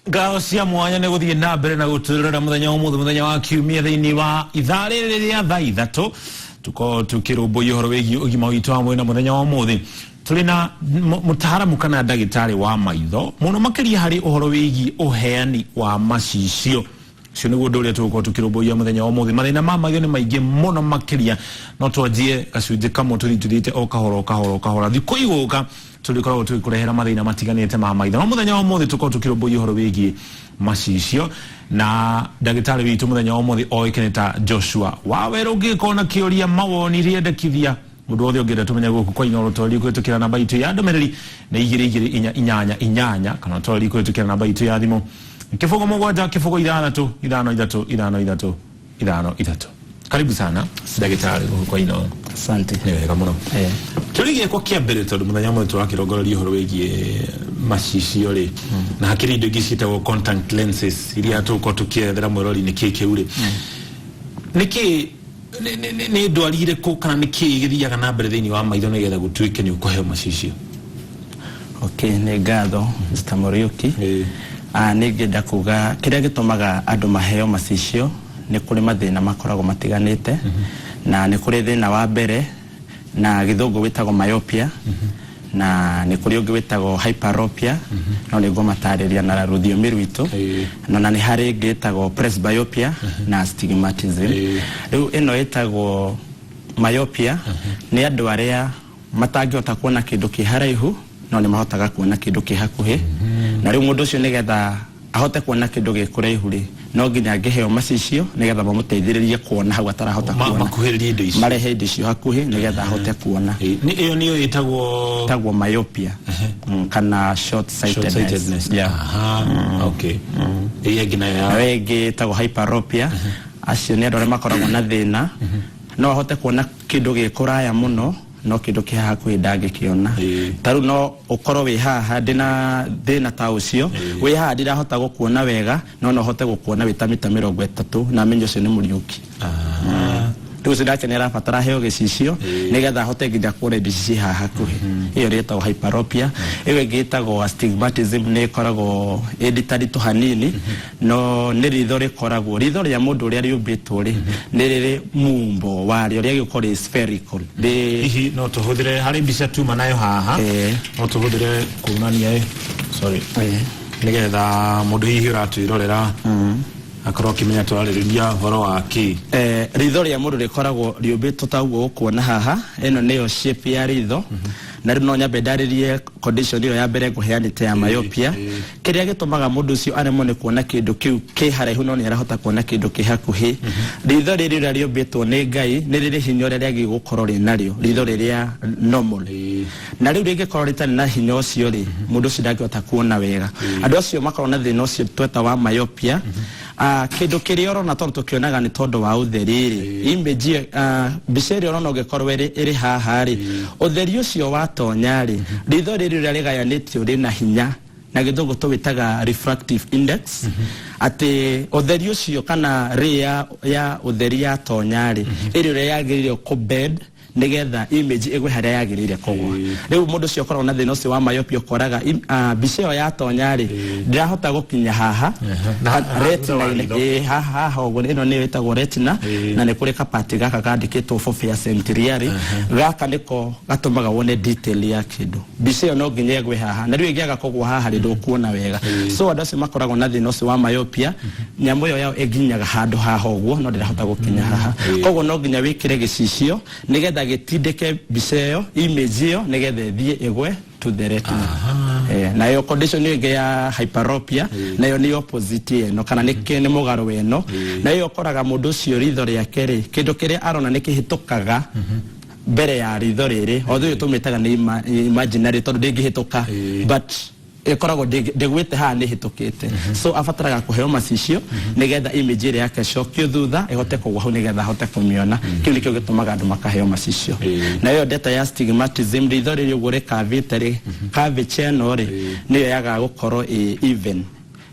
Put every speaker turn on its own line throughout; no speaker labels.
Ngatho cia mwanya nĩ gũthiĩ na mbere na gũtwĩrorera mũthenya wa ũmũthĩ, mũthenya wa kiumia, thĩinĩ wa ithaa rĩrĩ rĩa thaa 3, tũkorwo tũkĩrũmbũiya ũhoro wĩgiĩ ũgima witũ wa mwĩrĩ. Na mũthenya wa ũmũthĩ tũrĩ na mũtaaramu kana ndagĩtarĩ wa maitho mũno makĩria harĩ ũhoro wĩgiĩ ũheani wa macicio. Ũcio nĩguo ũndũ ũrĩa tũgũkorwo tũkĩrũmbũiya mũthenya wa ũmũthĩ. Mathĩna ma maitho nĩ maingĩ mũno makĩria, no twanjie gacunjĩ kamwe, tũthiĩ tũthiĩte o kahora o kahora o kahora. Thikũ igũka tũrĩkoragwo tũgĩkũrehera mathĩna matiganĩte ma maitho, no mũthenya wa ũmũthĩ tũkorwo tũkĩrũmbũiya ũhoro wĩgiĩ macicio, na ndagĩtarĩ witũ mũthenya wa ũmũthĩ oĩkaine ta Joshua Wawerũ. Ũngĩgĩkorwo na kĩũria, mawoni, rĩendekithia, ũndũ wothe ũngĩenda tũmenye gũkũ kwa Inooro, twarĩrie kũhĩtũkĩra namba itũ ya ndũmĩrĩri nĩ 22488, kana twarĩrie kũhĩtũkĩra namba itũ ya thimũ 0 7 0 6 5 3 5 3 5 3. Karibu sana, ndagĩtarĩ, gũkũ kwa Inooro.
Asante.
Nĩ wega mũno. Kĩũria gĩakwa kĩa mbere, tondũ mũthenya ũmwe tũrakĩrongoreria ũhoro wĩgiĩ macicio rĩ, na hakĩrĩ indo ingĩ ciĩtagwo contact lenses iria tũgũkorwo tũkĩethera mwĩrori nĩ kĩ kĩu rĩ, nĩkĩ nĩ ndwari irĩkũ kana nĩ kĩĩ gĩthiaga na mbere thĩinĩ wa maitho nĩgetha gũtuĩke nĩ ũkũheo macicio?
Okay, nĩ ngatho, Mr. Muriuki. Nĩ ngĩenda kuga kĩrĩa gĩtũmaga andũ maheo macicio nĩ kũrĩ mathĩna makoragwo matiganĩte, na nĩ kũrĩ thĩna wa mbere na gĩthũngũ wĩtagwo myopia, na nĩ kũrĩ ũngĩ wĩtagwo hyperopia, no nĩ ngũmatarĩria na rũthiomi rwitũ. Na nĩ harĩ ĩngĩ ĩtagwo presbyopia na astigmatism. Rĩu ĩno ĩtagwo myopia nĩ andũ arĩa matangĩhota kuona kĩndũ kĩ haraihu, no nĩ mahotaga kuona kĩndũ kĩ hakuhĩ. Na rĩu mũndũ ũcio, nĩgetha ahote kuona kĩndũ gĩ kũraihu rĩ, no nginya angĩheo macicio nĩgetha mamũteithĩrĩrie kuona hau atarahota kuona.
Makuhĩrĩrie indo icio.
Marehe indo icio hakuhĩ nĩgetha ahote kuona.
Nĩ ĩyo nĩyo ĩtagwo?
Ĩtagwo myopia, kana short sightedness.
Short-sightedness.
Yeah.
Aha, okay. Ĩyo ĩngĩ nayo ya?
Nayo ĩngĩ ĩtagwo hyperopia. Acio nĩ andũ arĩa makoragwo na thĩna no ahote kuona kĩndũ gĩ kũraya mũno, no kĩndũ kĩ haha hakuhĩ ndangĩkĩona. Ta rĩu no ũkorwo wĩ haha, ndĩna thĩna ta ũcio, wĩ haha ndirahota gũkuona wega, no no hote gũkuona wĩ ta mita 30 na menye ũcio nĩ Mũriũki. Rĩu ũcio nake nĩ arabatara aheo gĩcicio nĩgetha ahote nginya kuona indo ici ciĩ haha hakuhĩ. Ĩyo rĩtagwo hyperopia. Ĩyo ĩngĩ ĩtagwo astigmatism nĩ ĩkoragwo ĩ nditaritũ hanini, no nĩ ritho rĩkoragwo, ritho rĩa mũndũ ũrĩa rĩũmbĩtwo rĩ, nĩ rĩrĩ mumbo warĩo rĩagĩrĩirwo gũkorwo rĩ spherical rĩ.
Hihi no tũhũthĩre harĩ mbica tuma nayo haha? No tũhũthĩre kuonania, sorry, nĩgetha mũndũ hihi ũratwĩrorera akorwo akĩmenya tũrarĩrĩria ũhoro wa kĩ.
Ritho rĩa mũndũ rĩkoragwo rĩũmbĩtwo ta ũguo ũkuona haha. Ĩno nĩyo shape ya ritho. Na rĩu no nyambe ndarĩrie condition ĩyo ya mbere ngũheanĩte ya myopia. Kĩrĩa gĩtũmaga mũndũ ũcio aremwo nĩ kuona kĩndũ kĩu kĩ haraihu, no nĩ arahota kuona kĩndũ kĩ hakuhĩ, ritho rĩrĩ ũrĩa rĩũmbĩtwo nĩ Ngai nĩ rĩrĩ hinya ũrĩa rĩagĩrĩirwo gũkorwo rĩ narĩo, ritho rĩrĩa normal. Na rĩu rĩngĩkorwo rĩtarĩ na hinya ũcio rĩ, mũndũ ũcio ndangĩhota kuona wega. Andũ acio makoragwo na thĩna ũcio tweta wa myopia. Kĩndũ kĩrĩa ũrona, tondũ tũkĩonaga nĩ tondũ wa ũtheri rĩ, image ĩyo, mbica ĩrĩa ũrona ũngĩkorwo ĩrĩ haha rĩ, ũtheri ũcio watonya rĩ, ritho rĩrĩ ũrĩa rĩgayanĩtio rĩna hinya, na gĩthũngũ tũwĩtaga refractive index, atĩ ũtheri ũcio kana ray ya ũtheri yatonya rĩ, ĩrĩ ũrĩa yagĩrĩire kũ bend nĩgetha image ĩgwe harĩa yagĩrĩire kũgwa. Rĩu mũndũ ũcio ũkoragwo na thĩna ũcio wa myopia, ũkoraga mbica ĩyo yatonya rĩ, ndĩrahota gũkinya haha.
Na haha thutha wa
retina-inĩ.
ritho.
Ĩĩ, haha haha ũguo, ĩno nĩyo ĩtagwo retina. Na nĩ kũrĩ kapati gaka kandĩkĩtwo fovea centrale. Gaka nĩko gatũmaga wone detail ya kĩndũ. Mbica ĩyo no nginya ĩgwe haha, na rĩu ĩngĩaga kũgwa haha rĩ, ndũkuona wega. So andũ acio makoragwo na thĩna ũcio wa myopia, nyamũ ĩyo yao ĩnginyaga handũ haha ũguo, no ndĩrahota gũkinya haha. Koguo no nginya wĩkĩre gĩcicio nĩgetha gĩtindĩke mbica ĩyo, image ĩyo, nĩgetha ĩthiĩ ĩgwe to the retina. Nayo condition ĩyo ĩngĩ ya hyperopia nayo nĩ opposite ĩno, kana nĩ mũgarũ ĩno. Nayo ũkoraga mũndũ ũcio ritho rĩake rĩ, kĩndũ kĩrĩa arona nĩ kĩhĩtũkaga mbere ya ritho rĩrĩ. Although ĩyo tũmĩtaga nĩ imaginary tondũ ndĩngĩhĩtũka, but ĩkoragwo ndĩgwĩte haha nĩ ĩhĩtũkĩte. So abataraga kũheo macicio nĩgetha image ĩrĩa yake ĩcokio thutha, ĩhote kũgwa hau nĩgetha ahote kũmĩona. Kĩu nĩkĩo gĩtũmaga andũ makaheo macicio. Na ĩyo ndeta ya astigmatism, ritho rĩrĩ ũguo rĩkavĩte rĩ, curvature ĩno rĩ, nĩyo yagaga gũkorwo ĩ even,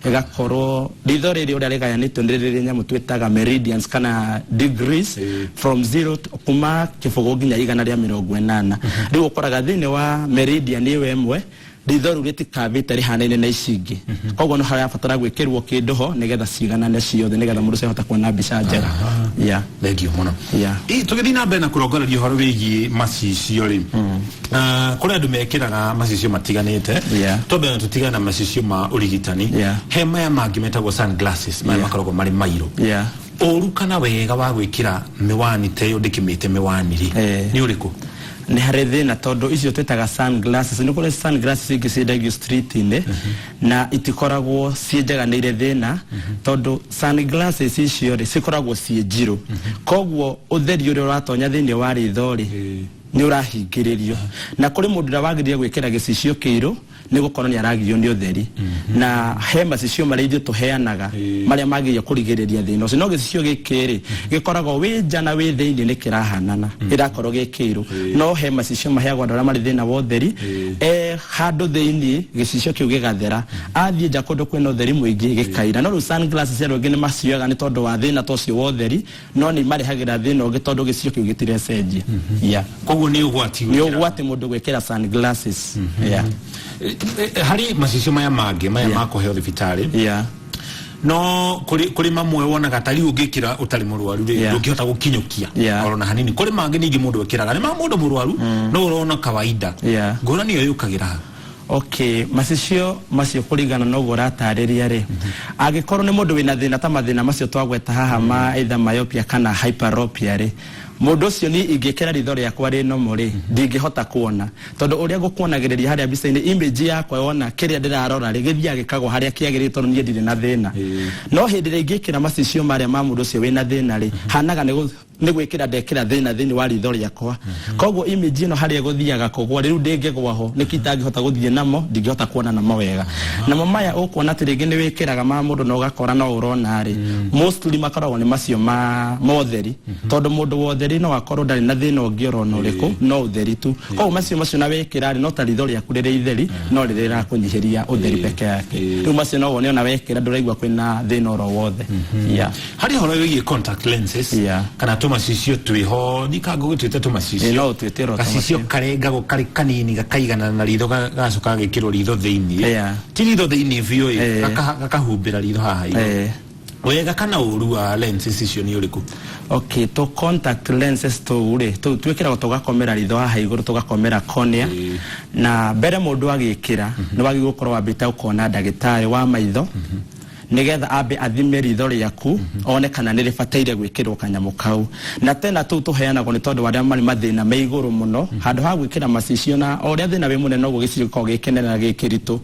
ĩgakorwo ritho rĩrĩ ũrĩa rĩgayanĩtio nĩ rĩrĩ nyamũ twĩtaga meridians kana degrees, from zero kuma 0 nginya 180. Rĩu ũkoraga thĩinĩ wa meridian ĩyo ĩmwe Ritho rĩu rĩtikambĩte rĩhanaine na ici ingĩ, koguo no harabatara gwĩkĩrwo kĩndũ ho nĩgetha ciganane ciothe, nĩgetha mũndũ ũcio ahote kuona mbica njega, yeah.
Thengiũ mũno. Tũgĩthiĩ na mbere na kũrongoreria ũhoro wĩgiĩ macicio rĩ, kũrĩ andũ mekĩraga macicio matiganĩte. Twambe na tũtigane na macicio ma ũrigitani. He maya mangĩ metagwo sunglasses, maya makoragwo marĩ mairũ. Ũru kana wega wa gwĩkĩra mĩwani ta ĩyo, ndĩkĩmĩte mĩwani rĩ, nĩ ũrĩkũ?
Nĩ harĩ thĩna, tondũ icio twĩtaga sunglasses, nĩ kũrĩ sunglasses ingĩ ciendagio street-inĩ na itikoragwo ciĩ njega, nĩ irĩ thĩna, tondũ sunglasses icio rĩ, cikoragwo ciĩ njirũ, koguo ũtheri ũrĩa ũratonya thĩinĩ wa ritho rĩ, nĩ ũrahingĩrĩrio. Na kũrĩ mũndũ ũrĩa wagĩrĩire gwĩkĩra gĩcicio kĩirũ nĩ gũkorwo nĩ aragio nĩ ũtheri, na he macicio marĩa ithuĩ tũheanaga marĩa magĩrĩire kũrigĩrĩria thĩna ũcio. No gĩcicio gĩkĩ rĩ, gĩkoragwo wĩ nja na wĩ thĩinĩ nĩ kĩrahanana, ĩrakorwo gĩ kĩirũ. No he macicio maheagwo andũ arĩa marĩ thĩna wa ũtheri, e handũ thĩinĩ gĩcicio kĩu gĩgathera, athiĩ nja kũndũ kwĩna ũtheri mũingĩ gĩkaira. No rĩu sunglasses andũ aingĩ nĩ macioyaga nĩ tondũ wa thĩna ta ũcio wa ũtheri, no nĩ imarehagĩra thĩna ũngĩ, tondũ gĩcicio kĩu gĩtirecenjia, yeah.
Koguo nĩ ũgwati
nĩ gwĩkĩra. Ũgwati mũndũ gwĩkĩra sunglasses, yeah.
Harĩ macicio maya mangĩ maya ma kũheo thibitarĩ, no kũrĩ mamwe wonaga ta rĩu ũngĩkĩra ũtarĩ mũrwaru rĩ, ndũngĩhota gũkinyũkia oro na hanini. Kũrĩ mangĩ ningĩ mũndũ ekĩraga nĩ ma mũndũ mũrwaru, no ũrona kawaida. Ngũrani ĩyo yũkagĩra ha?
Okay, macicio macio, kũringana na ũguo ũratarĩria rĩ, angĩkorwo nĩ mũndũ wĩna thĩna ta mathĩna macio twagweta haha ma either myopia kana hyperopia rĩ, mũndũ ũcio, ni ingĩkĩra ritho rĩakwa rĩ nomo rĩ, ndingĩhota kuona, tondũ ũrĩa ngũkuonagĩrĩria harĩa mbica-inĩ, image yakwa yona kĩrĩa ndĩrarora rĩ, gĩthiaga gĩkagwa harĩa kĩagĩrĩire, tondũ niĩ ndirĩ na thĩna. No hĩndĩ ĩrĩa ingĩkĩra macicio marĩa ma mũndũ ũcio wĩna thĩna rĩ, hanaga nĩ gwĩkĩra ndekĩra thĩna thĩinĩ wa ritho rĩakwa. Koguo image ĩno harĩa ĩgũthiaga kũgwa rĩu ndĩngĩgwa ho, nĩkĩ itangĩhota gũthiĩ namo, ndingĩhota kuona namo wega. Namo maya ũkuona atĩ rĩngĩ nĩ wĩkĩraga ma mũndũ na ũgakora no ũrona rĩ, mostly makoragwo nĩ macio ma motheri, tondũ mũndũ wa ũtheri no akorwo ndarĩ na thĩna ũngĩ orona ũrĩkũ, no ũtheri tu. Koguo macio na wĩkĩra rĩ, no ta ritho rĩaku rĩrĩ itheri, no rĩrĩ rĩrakũnyihĩria ũtheri peke yake. Rĩu macio no wone ona wekĩra ndũraigua kwĩna thĩna oro wothe, yeah.
Harĩ ũhoro wĩgiĩ contact lenses kana tũmacicio twĩho, nikanga ũgĩtuĩte tũmacicio.
Ĩĩ, no ũtwĩte oro
gacicio
tũmacicio.
Karengagwo karĩ kanini gakaiganana na ritho, gagacoka gagĩkĩrwo ritho thĩinĩ, ti ritho thĩinĩ biũ ĩ, gakahumbĩra ritho haha igũrũ. Wega kana ũru wa lenses icio nĩ ũrĩkũ?
Okay, to contact lenses tũu rĩ, tũu twĩkĩragwo tũgakomera ritho haha igũrũ, tũgakomera cornea. Na mbere mũndũ agĩkĩra, nĩ wagĩrĩirwo gũkorwo wambĩte ũkona ndagĩtarĩ wa maitho, nigetha ambe athime ritho rĩaku, one kana nĩ rĩbataire gwĩkĩrwo kanyamũ kau. Na tena tũu tũheanagwo nĩ tondũ wa arĩa marĩ mathĩna me igũrũ mũno, handũ ha gwĩkĩra macicio, na o ũrĩa thĩna wĩ mũnene noguo gĩcicio gĩkoragwo gĩ kĩnene na gĩ kĩritũ.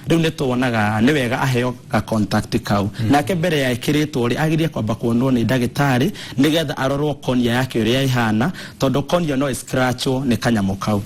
Rĩu nĩ tuonaga nĩ wega aheo ga contact kau. Nake mbere ya ĩkĩrĩtwo rĩ, agĩrĩire kwamba kuonwo nĩ ndagĩtarĩ, nĩgetha arorwo cornea yake ũrĩa ĩhana, tondũ cornea no ĩscratchwo nĩ kanyamũ kau,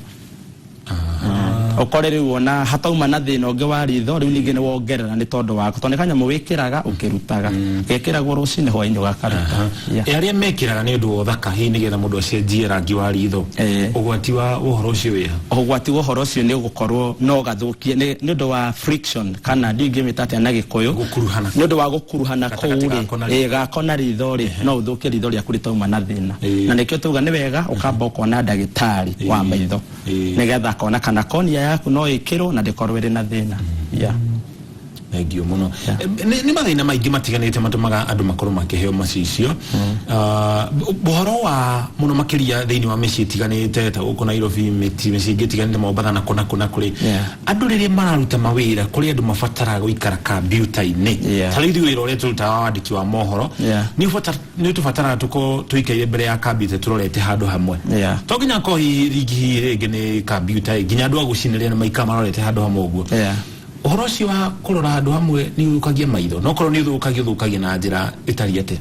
ũkore rĩu ona hatauma na thĩna ũngĩ wa ritho. Rĩu ningĩ nĩ wongerera nĩ tondũ wako, tondũ nĩ kanyamũ wĩkĩraga ũkĩrutaga, gekĩragwo rũcinĩ, hwainĩ ũgakaruta. Yeah.
Arĩa mekĩraga nĩ ũndũ wa ũthaka, hihi nĩgetha mũndũ acenjie rangi wa ritho, ũgwati wa ũhoro ũcio wĩha?
Ũgwati wa ũhoro ũcio nĩ ũgũkorwo no gathũkie nĩ ũndũ wa friction, kana ndingĩmĩta atĩa na Gĩkũyũ?
Gũkuruhana.
Nĩ ũndũ wa gũkuruhana kũu
gatagatĩ
rĩ,
gako na ritho.
Gako na ritho rĩ, no ũthũkie ritho rĩaku rĩtauma na thĩna. Na nĩkĩo tuga nĩ wega ũkamba ũkona ndagĩtarĩ wa maitho, nĩgetha akona kana cornea yaku no ĩkĩrwo na ndĩkorwo ĩrĩ na thĩna, yeah.
Thengiũ mũno. Nĩ mathĩna maingĩ matiganĩte matũmaga andũ makorwo makĩheo macicio. Ũhoro wa mũno makĩria thĩinĩ wa mĩciĩ ĩtiganĩte ta gũkũ Nairobi, mĩciĩ ĩngĩ ĩtiganĩte, Mombatha na kũna kũna, kũrĩ andũ rĩrĩa mararuta mawĩra, kũrĩ andũ mabataraga gũikara kambiuta-inĩ. Ta rĩu ithuĩ wĩra ũrĩa tũrutaga wa wandĩki wa mohoro, nĩ ũtũbataraga tũkorwo tũikaire mbere ya kambiuta tũrorete handũ hamwe. To nginya akorwo hihi rĩngĩ, hihi rĩngĩ nĩ kambiuta ĩ, nginya andũ a gũcinĩrĩra nĩ maikara marorete handũ hamwe ũguo. Ũhoro ũcio wa kũrora handũ hamwe nĩ ũthũkagia maitho? No korwo nĩ ũthũkagia, ũthũkagia na njĩra ĩtariĩ atĩa?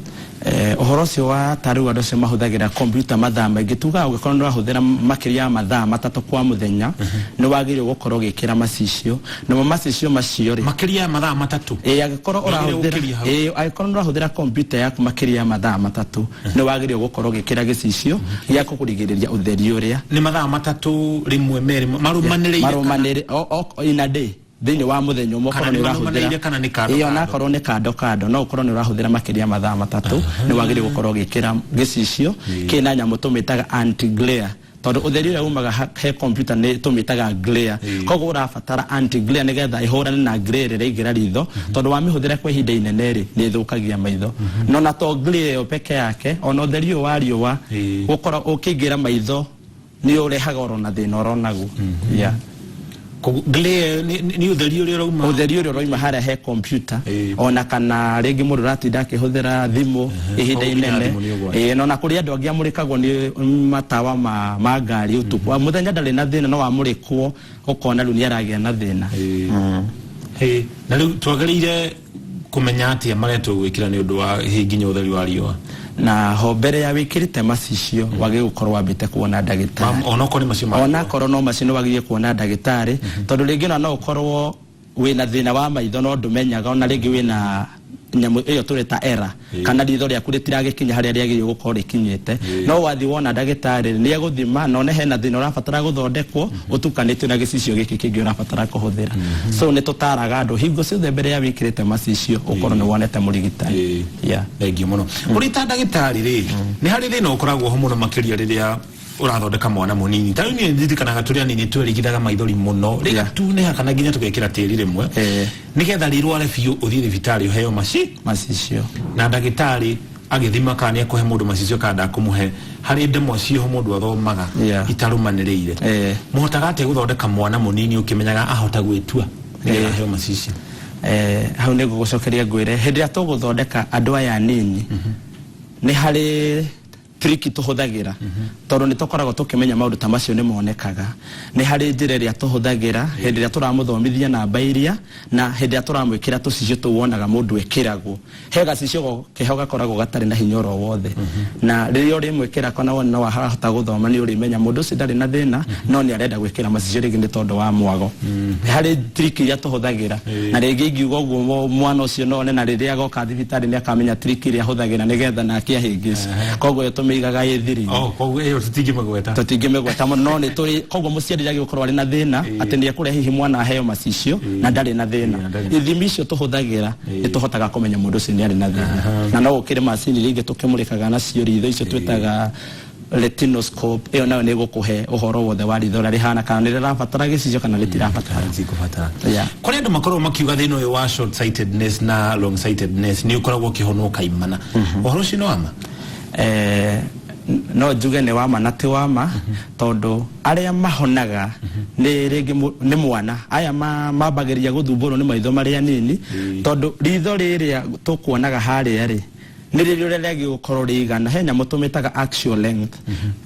Ũhoro ũcio wa ta rĩu andũ acio mahũthagĩra kompiuta mathaa maingĩ, tugaga ũngĩkorwo nĩ ũrahũthĩra makĩria ya mathaa 3 kwa mũthenya, nĩ wagĩrĩirwo gũkorwo ũgĩkĩra macicio. Namo macicio macio rĩ,
Makĩria ya mathaa 3?
Ĩĩ, angĩkorwo
Wagĩrĩirwo
ũrahũthĩra
gũkĩria hau.
Ĩĩ, angĩkorwo nĩ ũrahũthĩra kompiuta yaku makĩria ya mathaa 3, nĩ wagĩrĩirwo gũkorwo ũgĩkĩra gĩcicio gĩa kũkũrigĩrĩria ũtheri ũrĩa.
Nĩ mathaa 3 rĩmwe, merĩ marũmanĩrĩire?
Marũmanĩrĩ in a day, thĩinĩ wa mũthenya ũmwe.
Kana
ũkorwo nĩ
nĩ marũmanĩrĩire
ũrahũthĩra
kana nĩ kando
Ĩĩ,
kando?
Onakorwo nĩ kando kando, no ũkorwo nĩ ũrahũthĩra makĩria ya mathaa 3, nĩ wagĩrĩirwo gũkorwo ũgĩkĩra gĩcicio kĩna nyamũ tũmĩtaga anti glare. Tondũ ũtheri ũrĩa umaga he computer nĩ tũmĩtaga glare. Koguo ũrabatara anti glare nĩgetha ĩhũrane na glare ĩrĩa ĩraingĩra ritho, tondũ wamĩhũthĩra kwa ihinda inene rĩ, nĩ ĩthũkagia maitho. No na to glare ĩyo peke yake, ona ũtheri ũyũ wa riũa gũkorwo ũkĩingĩra maitho nĩ ũrehaga oro na thĩna oro naguo. Yeah.
Koguo glare nĩ ũtheri ũrĩa ũrauma.
Ũtheri ũrĩa ũrauma harĩa he computer, ona kana rĩngĩ mũndũ ũratinda akĩhũthĩra thimũ ihinda
Koguo nginya
inene.
Thimũ nĩ ũgwati.
Ĩĩ, na kũrĩ andũ angĩ amũrĩkagwo nĩ matawa ma ngari ũtukũ. Mũthenya ndarĩ na thĩna, no wamũrĩkwo ũkona rĩu nĩ aragĩa na thĩna.
Ĩĩ. Na rĩu twagĩrĩire kũmenya atĩa marĩa tũgwĩkĩra nĩ ũndũ wa hihi nginya ũtheri wa riũa?
Na ho mbere ya wĩkĩrĩte macicio, wagĩrĩirwo gũkorwo wambĩte kuona ndagĩtarĩ.
Onokorwo nĩ macio ma riũa.
Onakorwo no macio, nĩ wagĩrĩire kuona ndagĩtarĩ, tondũ rĩngĩ ona no ũkorwo wĩna thĩna wa maitho no ndũmenyaga, ona rĩngĩ wĩna nyamũ ĩyo tũreta error, kana ritho rĩaku rĩtiragĩkinya harĩa rĩagĩrĩirwo gũkorwo rĩkinyĩte. No wathiĩ wona ndagĩtarĩ, nĩ egũthima na one hena thĩna ũrabatara gũthondekwo ũtukanĩtio na gĩcicio gĩkĩ kĩngĩ ũrabatara kũhũthĩra. So nĩ tũtaraga andũ hingo ciothe mbere ya wĩkĩrĩte macicio ũkorwo nĩ wonete mũrigitani. Yeah.
Thengiũ mũno. Ũrĩ ta ndagĩtarĩ rĩ, nĩ harĩ thĩna ũkoragwo ho mũno makĩria rĩrĩa ũrathondeka mwana mũnini? Ta rĩu niĩ ndirikanaga tũrĩ anini twerigithaga maithori mũno, rĩgatunĩha kana nginya tũgekĩra tĩri rĩmwe, nĩgetha rĩrware biũ ũthiĩ thibitarĩ ũheo maci
macicio.
Na ndagĩtarĩ agĩthima kana nĩ ekũhe mũndũ macicio kana ndakũmũhe, harĩ ndemwa ciĩho mũndũ athomaga itarũmanĩrĩire. Mũhotaga atĩa gũthondeka mwana mũnini ũkĩmenyaga ahota gwĩtua nĩgetha aheo macicio?
Hau nĩ ngũgũcokeria ngwĩre, hĩndĩ ĩrĩa tũgũthondeka andũ aya anini, nĩ harĩ trick tũhũthagĩra, tondũ nĩ tũkoragwo tũkĩmenya maũndũ ta macio nĩ monekaga. Nĩ harĩ njĩra ĩrĩa tũhũthagĩra hĩndĩ ĩrĩa tũramũthomithia namba iria, na hĩndĩ ĩrĩa tũramwĩkĩra tũcicio tũu wonaga mũndũ ekĩragwo. He gacicio keho gakoragwo gatarĩ na hinya oro wothe, na rĩrĩa ũrĩmwĩkĩra kana wona no arahota gũthoma, nĩ ũrĩmenya mũndũ ũcio ndarĩ na thĩna, no nĩ arenda gwĩkĩra macicio rĩngĩ nĩ tondũ wa mwago. Nĩ harĩ trick iria tũhũthagĩra, na rĩngĩ ingiuga ũguo mwana ũcio no one, na rĩrĩa agoka thibitarĩ nĩ akamenya trick ĩrĩa ahũthagĩra nĩgetha nake ahĩngĩce. Koguo ĩyo tũmĩigaga ĩ thiri.
Oh, koguo ĩyo tũtingĩmĩgweta.
Tũtingĩmĩgweta mũno, no nĩ tũrĩ. Koguo mũciari ndagĩrĩirwo gũkorwo arĩ na thĩna atĩ nĩ ekũrĩa hihi mwana aheo macicio na ndarĩ na thĩna.
Na ndarĩ na
Ithimi icio tũhũthagĩra, nĩ tũhotaga kũmenya mũndũ ũcio nĩ arĩ na thĩna. Na no gũkĩrĩ macini iria ingĩ tũkĩmũrĩkaga nacio ritho, icio twĩtaga retinoscope. Ĩyo nayo nĩ ĩgũkũhe ũhoro wothe wa ritho ũrĩa rĩhana, kana nĩ rĩrabatara gĩcicio kana rĩtirabatara.
Rĩtikũbatara.
Yeah.
Kũrĩ andũ makoragwo makiuga thĩna ũyũ wa short sightedness na long sightedness nĩ ũkoragwo ũkĩhonwo kaimana. Ũhoro ũcio nĩ wama?
No njuge nĩ wama na ti wama, tondũ arĩa mahonaga nĩ rĩngĩ nĩ mwana aya mambagĩrĩria gũthumbũrwo nĩ maitho marĩa anini, tondũ ritho rĩrĩa tũkuonaga harĩa rĩ, nĩ rĩrĩ ũrĩa rĩagĩrĩirwo gũkorwo rĩigana. He nyamũ tũmĩtaga axial length.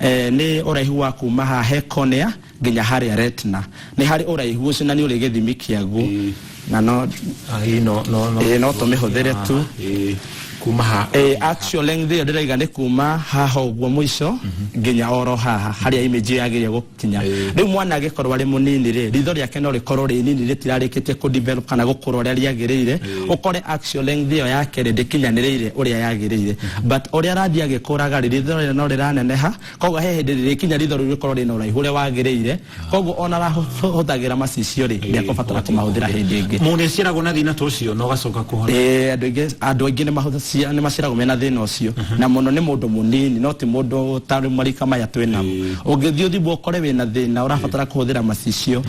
Nĩ ũraihu wa kuma haha he cornea nginya harĩa retina. Nĩ harĩ ũraihu ũcio na nĩ ũrĩ gĩthimi kĩaguo, na no
Ah, ĩĩ, no
Ĩĩ, no tũmĩhũthĩre tu.
Ĩĩ, kuma ha
Axial length ĩyo ndĩraiga nĩ kuma haha ũguo mũico nginya oro haha harĩa image yagĩrĩire gũkinya. Rĩu mwana angĩkorwo arĩ mũnini rĩ, ritho rĩake no rĩkorwo rĩ nini, rĩtirarĩkĩtie kũ develop kana gũkũra ũrĩa rĩagĩrĩire, ũkore axial length ĩyo yake rĩ, ndĩkinyanĩrĩire ũrĩa yagĩrĩire. But ũrĩa arathiĩ agĩkũraga rĩ, ritho rĩrĩa no rĩraneneha. Koguo he hĩndĩ rĩrĩkinya ritho rĩu rĩkorwo rĩna ũraihu ũrĩa wagĩrĩire. Koguo ona arahũthagĩra macicio rĩ, ndekũbatara kũmahũthĩra hĩndĩ ĩngĩ.
Mũndũ aciaragwo na thĩna ta ũcio na ũgacoka kũhona?
Ĩĩ, andũ aingĩ nĩ maciaragwo mena thĩna ũcio, na mũno nĩ mũndũ mũnini, no ti mũndũ ta marika maya twĩ namo. Ũngĩthiĩ ũthimwo ũkore wĩna thĩna ũrabatara kũhũthĩra macicio,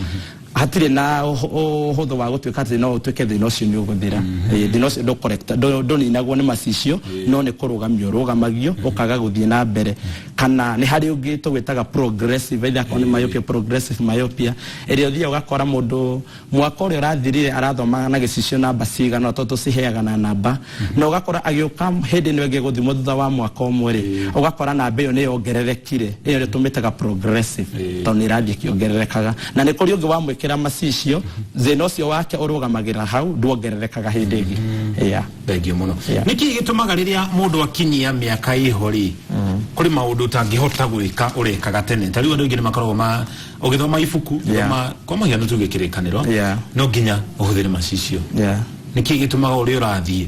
hatirĩ na ũhũthũ wa gũtuĩka atĩ no ũtuĩke thĩna ũcio nĩ ũgũthira. Ĩĩ, thĩna ũcio ndũninagwo nĩ macicio, no nĩ kũrũgamio ũrũgamagio, ũkaga gũthiĩ na mbere. Kana nĩ harĩ ũngĩ tũgwĩtaga progressive, either akorwo nĩ myopia, progressive myopia, ĩrĩa ũthiaga ũgakora mũndũ mwaka ũrĩa ũrathirire arathomaga na gĩcicio namba cigana, tondũ tũciheaga na namba, na ũgakora agĩũka hĩndĩ ĩno ĩngĩ gũthimwo thutha wa mwaka ũmwe rĩ, ũgakora namba ĩyo nĩ yongererekire. Ĩyo nĩ tũmĩtaga progressive, tondũ nĩ ĩrathiĩ ĩkĩongererekaga. Na nĩ kũrĩ ũngĩ wamwĩkĩra macicio, thĩna ũcio wake ũrũgamagĩra hau, nduongererekaga hĩndĩ ĩngĩ. Yeah.
Thengiũ mũno. Nĩkĩ gĩtũmaga rĩrĩa mũndũ akinyia mĩaka ĩho rĩ, kũrĩ maũndũ ũtangĩhota gwĩka ũrekaga tene? Ta rĩu andũ aingĩ nĩ makoragwo ma ũgĩthoma ibuku, thoma kwa mũhiano tuge Kĩrĩkanĩro, no nginya ũhũthĩre macicio. Nĩkĩ gĩtũmaga ũrĩa ũrathiĩ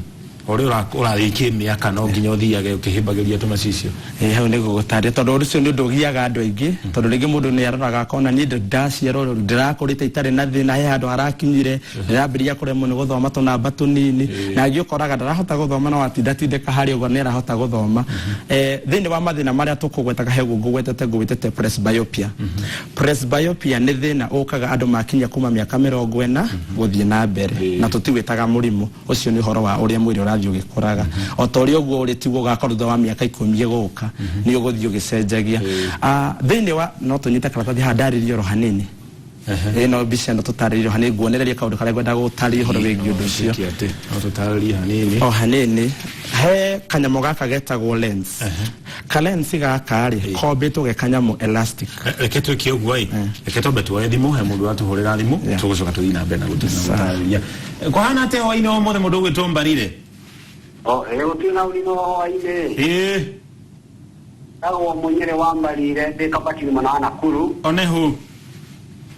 Ũrĩa ũrathiĩ kĩmĩaka no nginya ũthiage ũkĩhĩmbagĩria tũmacicio.
Ĩ, hau nĩ gũgũtarĩria, tondũ ũndũ ũcio nĩ ũndũ ũgiaga andũ aingĩ, tondũ rĩngĩ mũndũ nĩ aroraga akona niĩ ndaciarwo rĩu ndĩrakũrĩte itarĩ na thĩna, he handũ harakinyire ndĩrambĩrĩria kũremwo nĩ gũthoma tũnamba tũnini, na angĩ ũkoraga ndarahota gũthoma no atindatindĩka harĩa ũguo nĩ arahota gũthoma. Thĩinĩ wa mathĩna marĩa tũkũgwetaga, he ũguo ngũgwetete, ngũgwĩtĩte presbyopia. Presbyopia nĩ thĩna ũkaga andũ makinya kuma mĩaka 40 gũthiĩ na mbere, na tũtiwĩtaga mũrimũ ũcio, nĩ ũhoro wa ũrĩa mwĩrĩ ũrathiĩ ũgĩkũraga. O ta ũrĩa ũguo ũrĩ tiguo ũgakorwo thutha wa mĩaka 10 ĩgũka, nĩ ũgũthiĩ ũgĩcenjagia. Thĩinĩ wa no tũnyite karatathi haha ndarĩrie oro hanini. Ĩno mbica ĩno tũtarĩrie o hanini, nguonererie kaũndũ karĩa ngwenda gũtarĩria ũhoro wĩgiĩ ũndũ ũcio.
Atĩ no tũtarĩrie hanini.
O hanini, he kanyamũ gaka getagwo lens. Ka lens gaka rĩ, kombĩtwo ge kanyamũ elastic.
Reke twĩke ũguo ĩ, reke twambe tuoye thimũ, he mũndũ ũratũhũrĩra thimũ. Tũgũcoka tũthiĩ na mbere na gũtarĩria kũhana atĩa hwainĩ wa ũmũthĩ. Mũndũ ũgwĩtwo Mbarire.
O, ĩ gũtirĩ na ũrimũ hwainĩ. Tagwo Mũnyĩrĩ wa Mbarire, ndĩ Kabatini mwena wa Nakuru.
Onehu.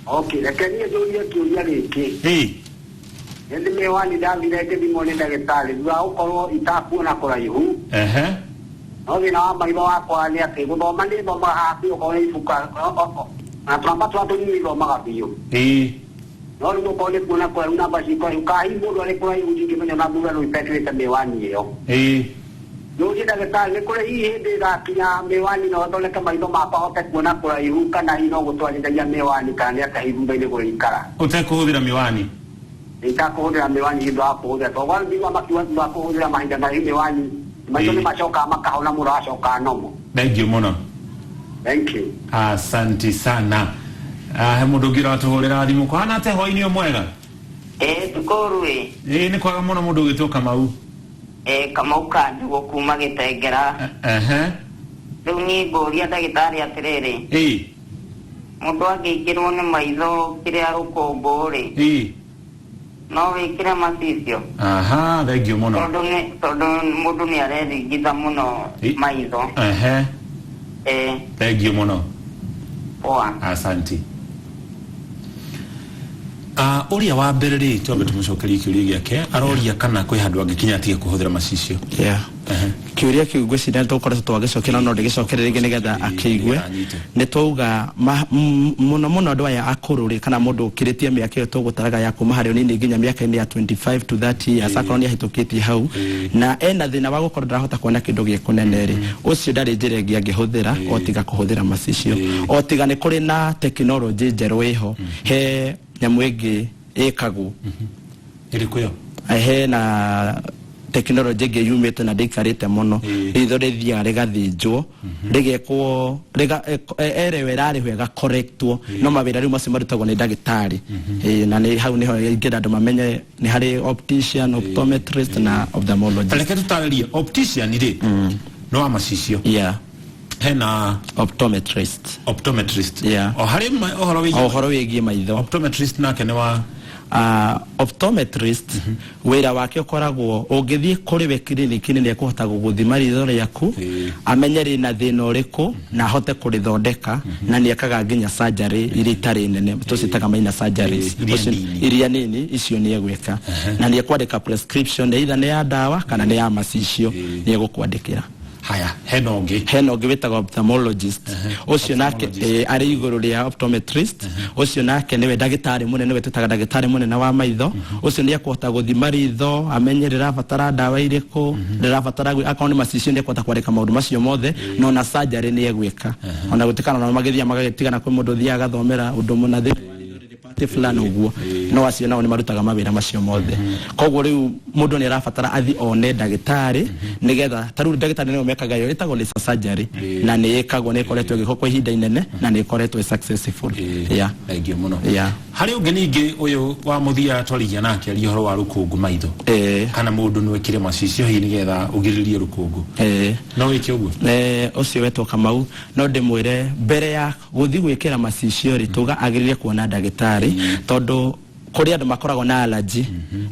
Okay, reke niĩ njũrie kĩũria gĩkĩ. Nĩ mĩwani ndathire ngĩthimwo nĩ ndagĩtarĩ thutha wa gũkorwo itakuona kũraihu. No thĩna wa maitho wakwa nĩ atĩ gũthoma nĩ thomaga hakuhĩ, okorwo nĩ ibuku na tũnamba tũrĩa tũnini thomaga biũ. No rĩu okorwo nĩ kuona kũraihu, namba ci kũraihu, kana hihi mũndũ arĩ kũraihu ndingĩmenya na thutha rĩu itekĩrĩte mĩwani ĩyo. Njũrie ndagĩtarĩ, nĩ kũrĩ hihi hĩndĩ ĩgakinya mĩwani no ĩthondeke maitho makwa hote kuona kũraihu, kana hihi no gũtwarithagia mĩwani, kana nĩ atĩa hihi thutha-inĩ gũgĩikara?
Ũtekũhũthĩra mĩwani.
Itakũhũthĩra mĩwani thutha wa kũhũthĩra, tondũ wa makiuga thutha wa kũhũthĩra mahinda maraihu mĩwani, maitho nĩ macokaga makahona, mũndũ agacoka nomo.
Thank you mũno.
Thank you.
Asanti sana. He mũndũ ũngĩ ũratũhũrĩra thimũ. Kũhana atĩa hwainĩ ũyũ mwega?
Ĩ tukũru ĩ.
Ĩ, nĩ kwaga mũno. Mũndũ ũgwĩtwo Kamau.
Ĩ, Kamau Kanjugũ kuma Gĩtengera. Rĩu niĩ ngũria ndagĩtarĩ atĩrĩrĩ, mũndũ angĩingĩrwo nĩ maitho kĩrĩa rũkũngũ rĩ, no wĩkĩre macicio?
Aha, thank you mũno.
Tondũ mũndũ nĩ arethingitha mũno maitho. Ĩ.
Thank you mũno.
Poa.
Asanti. Ũrĩa wa mbere rĩ, twambe tũmũcokerie kĩũria gĩake. Aroria kana kwĩ handũ angĩkinya atige kũhũthĩra macicio.
Yeah. Kĩũria kĩu ngwĩciria nĩ tũkoretwo twagĩcokia, no no ndĩgĩcokere rĩngĩ nĩgetha akĩigue.
Anyite.
Nĩ twauga mũno mũno andũ aya akũrũ rĩ, kana mũndũ ũkĩrĩtie mĩaka ĩyo tũgũtaraga ya kuma harĩ ũnini nginya mĩaka-inĩ ya 25 to 30 years, akorwo nĩ ahĩtũkĩtie hau na ena thĩna wa gũkorwo ndarahota kuona kĩndũ gĩ kũnene rĩ, ũcio ndarĩ njĩra ĩngĩ angĩhũthĩra o tiga kũhũthĩra macicio. O tiga nĩ kũrĩ na tekinoronjĩ njerũ ĩho, he nyamũ ĩngĩ ĩkagwo.
Ĩrĩkũ ĩyo?
He na tekinoronjĩ ĩngĩ yumĩte na ndĩikarĩte mũno. Ritho rĩthiaga rĩgathĩnjwo, rĩgekwo erewe ĩrarĩho ĩgakorektwo, no mawĩra rĩu macio marutagwo nĩ ndagĩtarĩ. Na nĩ hau nĩho ingĩenda andũ mamenye nĩ harĩ optician, optometrist na ophthalmologist.
Reke tũtarĩrie, optician rĩ no wa macicio?
Yeah.
Hena
optometrist.
Optometrist.
Yeah.
O harĩ ũhoro
o
wĩgiĩ
ũhoro wĩgiĩ maitho.
Optometrist nake nĩ wa
Optometrist wĩra wake ũkoragwo ũngĩthiĩ kũrĩ we kiriniki-inĩ, nĩ ekũhota gũgũthima ritho rĩaku, amenye rĩna thĩna ũrĩkũ na ahote kũrĩthondeka, na nĩ ekaga nginya surgery iria itarĩ nene, tũcitaga minor surgeries.
Iria nini.
Iria nini icio nĩ egwĩka, na nĩ ekwandĩka prescription, either nĩ ya ndawa kana nĩ ya macicio, nĩ egũkwandĩkĩra.
Haya, hena ũngĩ?
Hena ũngĩ wĩtagwo ophthalmologist. Ũcio nake
Ophthalmologist.
arĩ igũrũ rĩa optometrist. Ũcio nake nĩwe ndagĩtarĩ mũnene, nĩwe twĩtaga ndagĩtarĩ mũnene wa maitho. Ũcio nĩ ekũhota gũthima ritho, amenye rĩrabatara ndawa irĩkũ, rĩrabatara akorwo nĩ macicio, nĩ ekũhota kwandĩka maũndũ macio mothe, na ona surgery nĩ egwĩka. Ona gũtuĩka ona magĩthiaga magagĩtigana, kwĩ mũndũ ũthiaga agathomera ũndũ mũna thĩinĩ wa ritho rĩrĩ part fulani ũguo, no acio nao nĩ marutaga mawĩra macio mothe. Koguo rĩu mũndũ nĩ arabatara athi one ndagĩtarĩ, nĩgetha ta rĩu ndagĩtarĩ nĩo mekaga ĩyo ĩtagwo laser surgery, na nĩ ĩkagwo, nĩ ĩkoretwo ĩgĩkwo kwa ihinda inene na nĩ ĩkoretwo ĩ successful. Yeah.
Thank you mũno.
Yeah.
Harĩ ũngĩ ningĩ, ũyũ wa mũthia twarigia nake aria ũhoro wa rũkũngũ maitho, kana mũndũ no ĩkĩre macicio hihi nĩgetha ũgirĩrĩrie rũkũngũ? No wĩke ũguo?
Ũcio wetwo Kamau, no ndĩmwĩre mbere ya gũthiĩ gwĩkĩra macicio rĩ, tuga agĩrĩire kuona ndagĩtarĩ, tondũ kũrĩ andũ makoragwo na allergy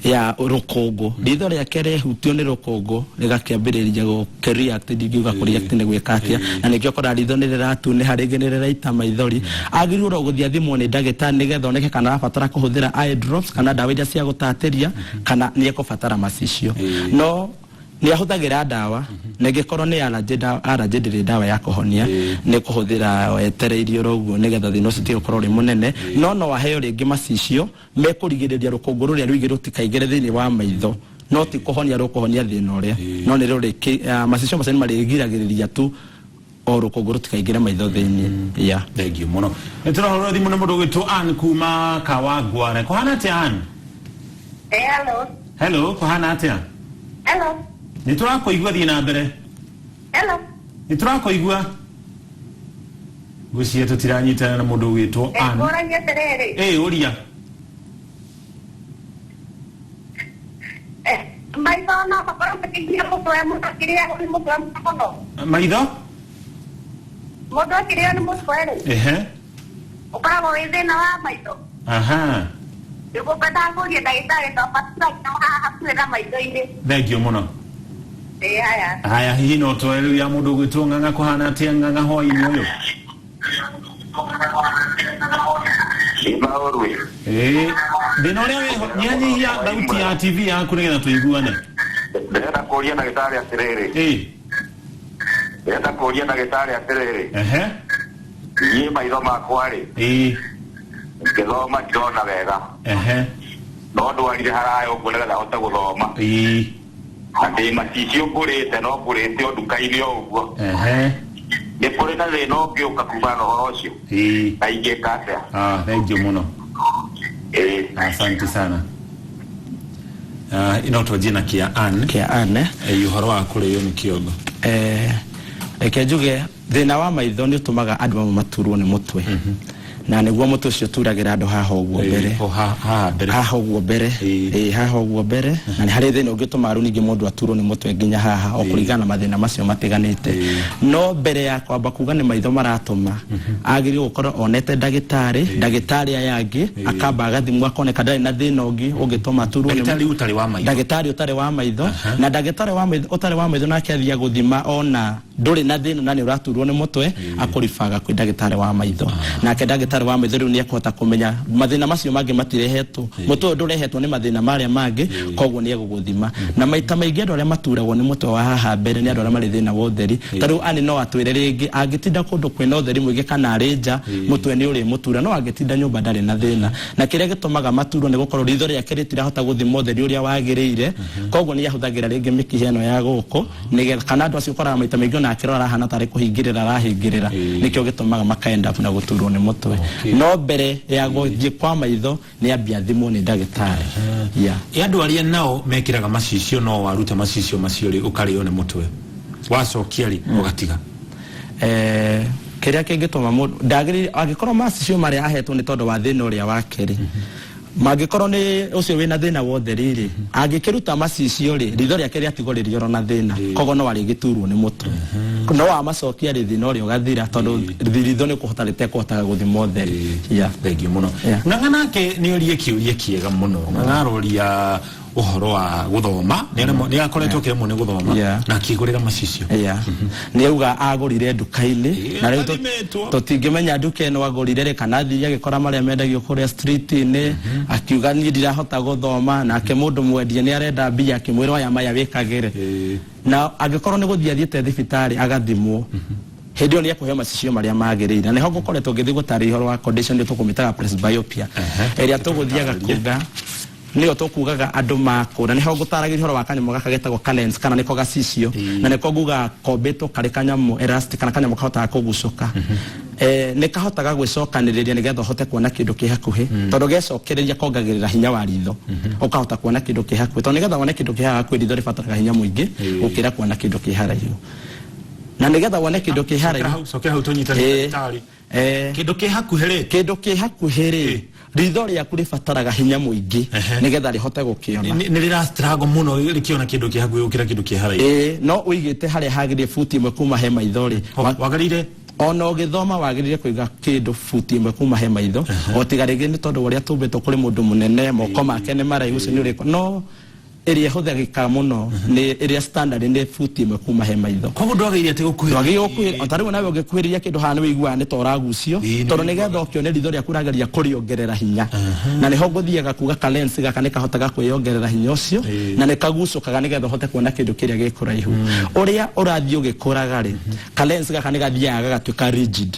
ya rũkũngũ. Ritho rĩake rĩhutio nĩ rũkũngũ rĩgakĩambĩrĩria gũkĩreact, ndingiuga kũreact nĩ gwĩka atĩa, na nĩkĩo ũkoraga ritho nĩ rĩratunĩha, rĩngĩ nĩ rĩraita maithori. Agĩrĩirwo gũthiĩ athimwo nĩ ndagĩtarĩ nĩgetha oneke kana arabatara kũhũthĩra eye drops kana ndawa iria cia gũtatĩria, kana nĩ ekũbatara macicio. No Nĩ ahũthagĩra ndawa, na ĩngĩkorwo nĩ allergy, allergy ndĩrĩ ndawa ya kũhonia, nĩ kũhũthĩra wetereirie oro ũguo nĩgetha thĩna ũcio ũtige gũkorwo ũrĩ mũnene. No no aheo rĩngĩ macicio mekũrigĩrĩria rũkũngũ rũrĩa rũingĩ rũtikaingĩre thĩinĩ wa maitho, no ti kũhonia rũkũhonia thĩna ũrĩa, no nĩ rũrĩ macicio macio nĩ marĩgiragĩrĩria tu o rũkũngũ rũtikaingĩre maitho thĩinĩ. Yeah.
Thank you mũno. Nĩ tũrahũrĩrwo thimũ nĩ mũndũ ũgwĩtwo Ann kuma Kawangware. Kũhana atĩa, Ann?
Hello.
Hello, kũhana atĩa?
Hello.
Nĩ tũrakũigua, thiĩ na mbere.
Hello.
Nĩ tũrakũigua. Ngwĩciria tũtiranyitana na mũndũ ũgwĩtwo Ann.
Ngũragia atĩrĩrĩ.
Ĩ, ũria.
Maitho no makorwo makĩgia mũtwe mũndũ akĩrĩagwo nĩ mũtwe mũno?
Maitho?
Mũndũ akĩrĩo nĩ mũtwe rĩ, ũkoragwo wĩ thĩna wa maitho?
Aha.
Nĩguo ngwendaga kũria ndagĩtarĩ tondũ maturagia haha hakuhĩ na maitho-inĩ.
Thank you mũno.
Ĩ, haya.
Haya, hihi no twoe rĩu ya mũndũ ũgwĩtwo Ng'ang'a. Kũhana atĩa, Ng'ang'a, hwaĩ-inĩ ũyũ?
Imaũrwe.
Ĩĩ, thĩna ũrĩa wĩho, nyihanyihia thauti ya TV yaku nĩgetha tũiguane.
Ndĩrenda kũria ndagĩtarĩ atĩrĩrĩ. Ndĩrenda kũria ndagĩtarĩ atĩrĩrĩ. Niĩ maitho makwa rĩ, ngĩthoma ndirona wega. No ndwarire haraya ũguo nĩgetha hote gũthoma. Na ndĩ macicio ngũrĩte, no ngũrĩte o nduka-inĩ o ũguo. Nĩ kũrĩ na thĩna ũngĩũka kumana na ũhoro ũcio? Na ingĩka atĩa?
Ah, thank you mũno. Asante sana. Ah, ino twanjie na kĩa Ann.
Kĩa Ann, eh?
Ĩ, ũhoro wa kũrĩo nĩ kĩongo.
Reke njuge thĩna wa maitho nĩ ũtũmaga andũ amwe maturwo nĩ mũtwe, na nĩguo mũtwe ũcio ũturagĩra andũ haha ũguo mbere.
O haha mbere.
Haha ũguo mbere. Ĩ, haha ũguo mbere. Na nĩ harĩ thĩna ũngĩ ũtũmaga rĩu ningĩ mũndũ aturwo nĩ mũtwe nginya haha, o kũringana na mathĩna macio matiganĩte. No mbere ya kwamba kuga nĩ maitho maratũma, agĩrĩirwo gũkorwo onete ndagĩtarĩ, ndagĩtarĩ aya angĩ akamba agathimwo akoneka ndarĩ na thĩna ũngĩ ũngĩtũma aturwo nĩ
Ndagĩtarĩ ũtarĩ wa maitho.
Ndagĩtarĩ ũtarĩ wa maitho. Na ndagĩtarĩ wa maitho ũtarĩ wa maitho nake athiĩ gũthima ona ndũrĩ na thĩna na nĩ ũraturwo nĩ mũtwe, akũribaga kwĩ ndagĩtarĩ wa maitho. Nake ndagĩtarĩ wa maitho rĩu nĩ ekũhota kũmenya mathĩna macio mangĩ matirehetwo, mũtwe ũyũ ndũrehetwo nĩ mathĩna marĩa mangĩ, koguo nĩ egũgũthima. Na maita maingĩ andũ arĩa maturagwo nĩ mũtwe wa haha mbere nĩ andũ arĩa marĩ thĩna wa ũtheri. Ta rĩu ani no atwĩre rĩngĩ angĩtinda kũndũ kwĩna ũtheri mũingĩ kana arĩ nja, mũtwe nĩ ũrĩmũtura, no angĩtinda nyũmba ndarĩ na thĩna. Na kĩrĩa gĩtũmaga maturwo nĩ gũkorwo ritho rĩake rĩtirahota gũthima ũtheri ũrĩa wagĩrĩire, koguo nĩ ahũthagĩra rĩngĩ mĩkiha ĩno ya gũkũ nĩgetha, kana andũ acio ũkoraga maita maingĩ ona akĩrora arahana tarĩ kũhingĩrĩra arahingĩrĩra. Nĩkĩo gĩtũmaga makaenda na gũturwo nĩ mũtwe. No mbere ya gũthiĩ kwa maitho nĩ ambia athimwo nĩ ndagĩtarĩ. Yeah.
Ĩ andũ arĩa nao mekĩraga macicio, no waruta macicio macio rĩ, ũkarĩo nĩ mũtwe, wacokia rĩ, ũgatiga?
Kĩrĩa kĩngĩtũma mũndũ ndagĩrĩire, angĩkorwo macicio marĩa ahetwo nĩ tondũ wa thĩna ũrĩa wake rĩ, mangĩkorwo nĩ ũcio wĩna thĩna wa ũtheri rĩ, angĩkĩruta macicio rĩ, ritho rĩake rĩatigwo rĩrĩ oro na thĩna, koguo no arĩgĩturwo nĩ mũtwe. No wamacokia rĩ, thĩna ũrĩa ũgathira, tondũ ritho nĩ kũhota rĩtekũhotaga gũthima ũtheri. Yeah.
Thank you mũno. Ng'ang'a nake nĩ orie kĩũria kĩega mũno. Ng'ang'a aroria ũhoro wa gũthoma, nĩ akoretwo akĩremwo nĩ gũthoma na akĩgũrĩra macicio.
Yeah. Nĩ auga agũrire nduka-inĩ, na rĩu
athimĩtwo.
Tũtingĩmenya nduka ĩno agũrire rĩ, kana athire agĩkora marĩa mendagio kũrĩa street-inĩ, akiuga niĩ ndirahota gũthoma, nake mũndũ mwendie nĩ arenda mbia, akĩmwĩra oya maya wĩkagĩre. Na angĩkorwo nĩ gũthiĩ athiĩte thibitarĩ agathimwo, hĩndĩ ĩyo nĩ ekũheo macicio marĩa magĩrĩire. Na nĩho ngũkoretwo ngĩthiĩ gũtarĩria ũhoro wa condition ĩyo tũkũmĩtaga presbyopia, ĩrĩa tũgũthiaga kuga nĩyo tũkugaga andũ makũra. Nĩho ngũtaragĩria ũhoro wa kanyamũ gaka getagwo ka lens, kana nĩko gacicio, na nĩko ngugaga kombĩtwo karĩ kanyamũ elastic, kana kanyamũ kahotaga kũgucũka. Nĩ kahotaga gwĩcokanĩrĩria nĩgetha ũhote kuona kĩndũ kĩ hakuhĩ, tondũ gecokereria kongagĩrĩra hinya wa ritho, ũkahota kuona kĩndũ kĩ hakuhĩ, tondũ nĩgetha wone kĩndũ kĩ hakuhĩ ritho rĩbataraga hinya mũingĩ gũkĩra kuona kĩndũ kĩ haraihu. Na nĩgetha wone kĩndũ kĩ haraihu,
Cokera hau tũnyitane, ndagĩtarĩ. Kĩndũ kĩ hakuhĩ rĩ?
Kĩndũ kĩ hakuhĩ rĩ, ritho rĩaku rĩbataraga hinya mũingĩ nĩgetha rĩhote gũkĩona.
Nĩ rĩra struggle mũno rĩkĩona kĩndũ kĩ hakuhĩ gũkĩra kĩndũ kĩ haraihu.
Ĩĩ, no ũigĩte harĩa hagĩrĩire buti ĩmwe kuma he maitho rĩ,
wagĩrĩire
ona ũgĩthoma wagĩrĩire kũiga kĩndũ buti ĩmwe kuma he maitho, o tiga rĩngĩ nĩ tondũ wa ũrĩa tũmbĩtwo kũrĩ mũndũ mũnene, moko make nĩ maraihu, ũcio nĩ ũrĩkũ no. Ĩrĩa ĩhũthĩrĩkaga mũno nĩ ĩrĩa standard nĩ buti 1 kuma he maitho.
Koguo ndwagĩrĩire atĩ gũkuhĩrĩria.
Ndwagĩrĩire gũkuhĩrĩria. Ota rĩu nawe ũngĩkuhĩrĩria kĩndũ haha nĩ wĩiguaga nĩ ta ũragucio, tondũ nĩgetha ũkĩone ritho rĩaku ũrageria kũrĩongerera hinya. Na nĩho ngũthiaga kuga ka lens gaka nĩ kahotaga kwĩyongerera hinya ũcio, na nĩ kagucũkaga nĩgetha ũhote kuona kĩndũ kĩrĩa gĩ kũraihu. Ũrĩa ũrathiĩ ũgĩkũraga rĩ, ka lens gaka nĩ gathiaga gagatuĩka rigid,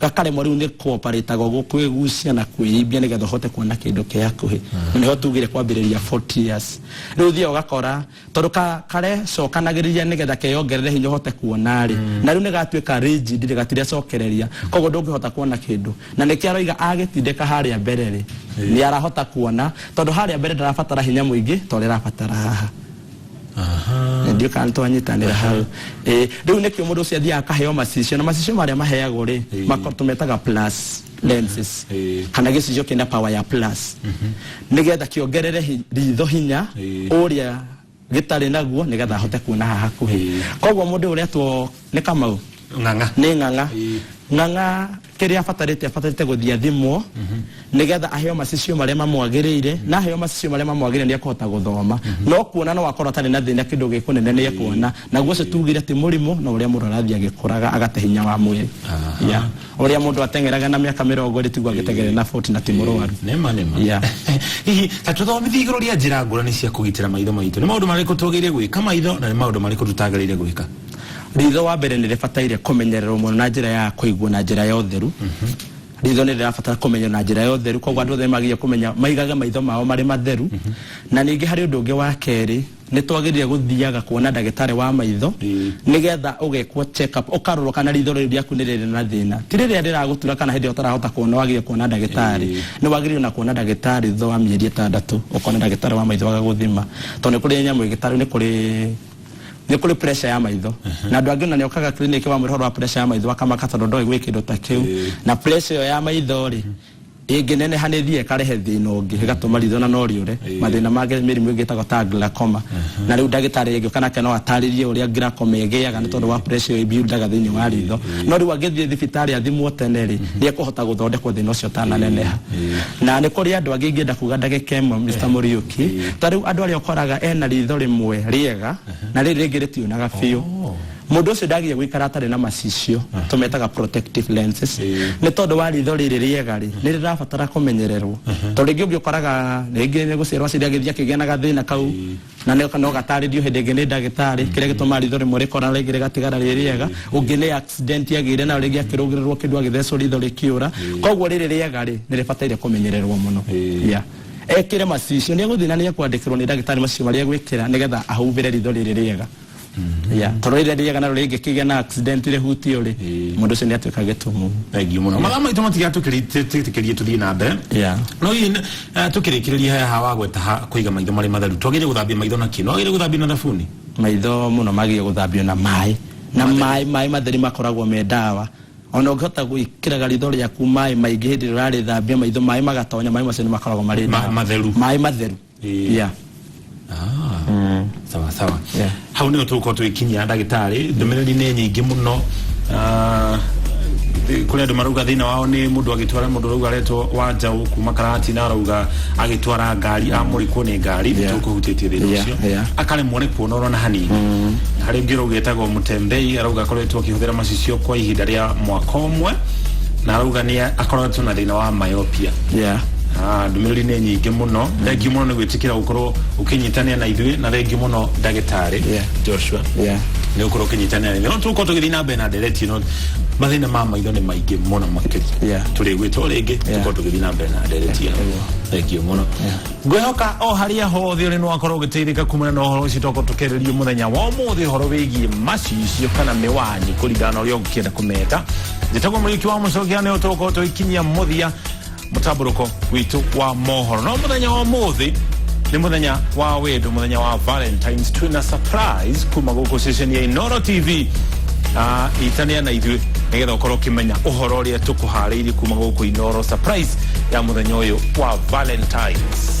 gakaremwo rĩu nĩ kũoparĩtaga ũguo, kwĩgucia na kwĩimbia nĩgetha ũhote kuona kĩndũ kĩ hakuhĩ. Na nĩho tugire kwambĩrĩria 40 years. Rĩu ũthiaga ũgakora tondũ karecokanagĩrĩria nĩgetha keyongerere hinya ũhote kuona rĩ, na rĩu nĩ gatuĩka rigid rĩ, gatirecokereria, koguo ndũngĩhota kuona kĩndũ. Na nĩkĩo aroiga agĩtindĩka harĩa mbere rĩ, nĩ arahota kuona, tondũ harĩa mbere ndarabatara hinya mũingĩ ta ũrĩa arabatara haha. Ndiũ kana twanyitanĩra hau. Rĩu nĩkĩo mũndũ ũcio athiaga akaheo macicio, na macicio marĩa maheagwo rĩ, tũmetaga plus lenses, kana gĩcicio kĩna power ya plus, nĩgetha kĩongerere ritho hinya ũrĩa gĩtarĩ naguo, nĩgetha ahote kuona haha hakuhĩ. Koguo mũndũ ũretwo nĩ Kamau?
Ng'ang'a.
Nĩ Ng'ang'a. Ng'ang'a kĩrĩa abatarĩte gũthiĩ athimwo nĩgetha aheo macicio marĩa mamwagĩrĩire, na aheo macicio marĩa mamwagĩrĩire nĩ ekũhota gũthoma. No kuona no akorwo atarĩ na thĩna, kĩndũ gĩkũnene nĩ ekuona. Naguo ũcio tugire ti mũrimũ, no ũrĩa mũndũ arathiĩ agĩkũraga agate hinya wa mwĩrĩ. Yeah. Ũrĩa mũndũ ateng'eraga na mĩaka 20 tiguo agĩteng'ere na 40 na ti mũrwaru.
Nĩma, nĩma. Hihi ta tũthomithie igũrũ rĩa njĩra ngũrani cia kũgitĩra maitho maitũ. Nĩ maũndũ marĩkũ twagĩrĩire gwĩka maitho na nĩ maũndũ marĩkũ tũtagĩrĩire gwĩka?
Ritho wa mbere nĩ rĩbataire kũmenyererwo mũno na njĩra ya kũigwo na njĩra ya ũtheru. Ritho nĩ rĩrabatara kũmenyererwo na njĩra ya ũtheru, koguo andũ othe nĩmagĩrĩire kũmenya maigage maitho mao marĩ matheru. Na ningĩ harĩ ũndũ ũngĩ wa kerĩ, nĩ twagĩrĩire gũthiaga kuona ndagĩtarĩ wa maitho nĩgetha ũgekwo check up, ũkarorwo kana ritho rĩu rĩaku nĩ rĩrĩ na thĩna. Ti rĩrĩa rĩragũtura kana hĩndĩ ĩrĩa ũtarahota kuona wagĩrĩire kuona ndagĩtarĩ. Nĩ wagĩrĩire na kuona ndagĩtarĩ thutha wa mĩeri 6, ũkona ndagĩtarĩ wa maitho agagũthima. Tondũ nĩ kũrĩ nyamũ ĩngĩ ta rĩu nĩ kũrĩ pressure ya maitho. Na andũ angĩ ona nĩ okaga clinic wamwĩra ũhoro wa pressure ya maitho akamaka tondũ ndoĩ gwĩ kĩndũ ta kĩu. Na pressure ĩyo ya maitho rĩ, ĩngĩneneha nĩ ĩthiĩ ĩkarehe thĩna ũngĩ, ĩgatũma ritho na no rĩũre. Mathĩna mangĩ mĩrimũ ĩngĩ ĩtagwo ta glaucoma. Na rĩu ndagĩtarĩ ĩngĩũka nake no atarĩrie ũrĩa glaucoma ĩgĩaga nĩ tondũ wa pressure ĩyo ĩbuildaga thĩinĩ wa ritho. No rĩu angĩthiĩ thibitarĩ athimwo tene rĩ, nĩ ekũhota gũthondekwo thĩna ũcio ũtananeneha. Na nĩ kũrĩ andũ angĩ ingĩenda kuga ndagĩka ĩmwe, Mr. Muriuki. Ta rĩu andũ arĩa ũkoraga ena ritho rĩmwe rĩega na rĩrĩ rĩngĩ rĩtionaga biũ. Mũndũ ũcio ndagĩrĩire gũikara atarĩ na macicio, tũmetaga protective lenses. Nĩ tondũ wa ritho rĩrĩ rĩega rĩ, nĩ rĩrabatara kũmenyererwo. Tondũ rĩngĩ ũngĩũkoraga rĩngĩ nĩ gũciarwo aciari agĩthiĩ akĩgĩa na gathĩna kau, na no gatarĩrio hĩndĩ ĩngĩ nĩ ndagĩtarĩ, kĩrĩa gĩtũmaga ritho rĩmwe rĩkora rĩngĩ rĩgatigara rĩ rĩega, ũngĩ nĩ accident agĩire nayo rĩngĩ akĩrũgĩrĩrwo kĩndũ agĩthecwo ritho rĩkĩũra. Koguo rĩrĩ rĩega rĩ, nĩ rĩbataire kũmenyererwo mũno. Ekĩre macicio, nĩ egũthiĩ na nĩ ekwandĩkĩrwo nĩ ndagĩtarĩ macicio marĩa egwĩkĩra nĩgetha ahumbĩre ritho rĩrĩ rĩega. Tondũ rĩrĩa rĩega narĩo rĩngĩkĩgĩa na accident rĩhutio rĩ, mũndũ ũcio nĩ atuĩka gĩtumumu.
Thengiũ mũno. Mathaa maitũ matigatũkĩrĩtie tũthiĩ na mbere. No hihi, tũkĩrĩkĩrĩria haha wagweta ha kũiga maitho marĩ matheru, twagĩrĩire gũthambia maitho na kĩ? Nĩwagĩrĩire gũthambia na thabuni?
Maitho mũno magĩrĩire gũthambio na maĩ. Na maĩ matheri makoragwo me ndawa. Ona ũngĩhota gwĩkĩraga ritho rĩaku maĩ maingĩ hĩndĩ ĩrĩa ũrarĩthambia maitho, maĩ magatonya, maĩ macio nĩ makoragwo marĩ ndawa.
Matheru.
Maĩ matheru.
Sawa sawa. Hau nĩho tũgũkorwo tũgĩkinyia ndagĩtarĩ. Ndũmĩrĩri nĩ nyingĩ mũno. Kũrĩ andũ marauga thĩna wao nĩ mũndũ agĩtwara, mũndũ arauga aretwo Wanjaũ kuma Karatina, arauga agĩtwara ngari amũrĩkwo nĩ ngari, tũkũhutĩtie thĩna ũcio. Akaremwo nĩ kuona ona hanini. Harĩ ũngĩ arauga etagwo Mũtembei, arauga akoretwo akĩhũthĩra macicio kwa ihinda rĩa mwaka ũmwe, na arauga nĩ akoretwo na thĩna wa myopia. Ndũmĩrĩri nĩ nyingĩ mũno. Thengiũ mũno nĩ gwĩtĩkĩra gũkorwo ũkĩnyitanĩra na ithuĩ, na thengiũ mũno ndagĩtarĩ Joshua nĩ gũkorwo ũkĩnyitanĩra na ithuĩ. No tũgũkorwo tũgĩthiĩ na mbere na ndereti ĩno, mathĩna ma maitho nĩ maingĩ mũno makĩria. Tũrĩ gwĩtwo rĩngĩ, tũkorwo tũgĩthiĩ na mbere na ndereti ĩno. Thengiũ mũno. Ngwĩhoka o harĩa hothe ũrĩ nĩ wakorwo ũgĩteithĩka kumana na ũhoro ũcio twakorwo tũkĩarĩrio mũthenya wa ũmũthĩ, ũhoro wĩgiĩ macicio kana mĩwani kũringana na ũrĩa ũngĩkĩenda kũmeta. Njĩtagwo Mũriũki wa Mũcokia, nĩ tũgũkorwo tũgĩkinyia mũthia mũtambũrũko witũ wa mohoro. No mũthenya wa ũmũthĩ nĩ mũthenya wa wendo, mũthenya wa Valentines, twĩna surprise kuma gũkũ ceceni ya Inooro TV. Itania na ithuĩ nĩgetha ũkorwo ũkĩmenya ũhoro ũrĩa tũkũharĩirie kuma gũkũ Inooro, surprise ya mũthenya ũyũ wa Valentines.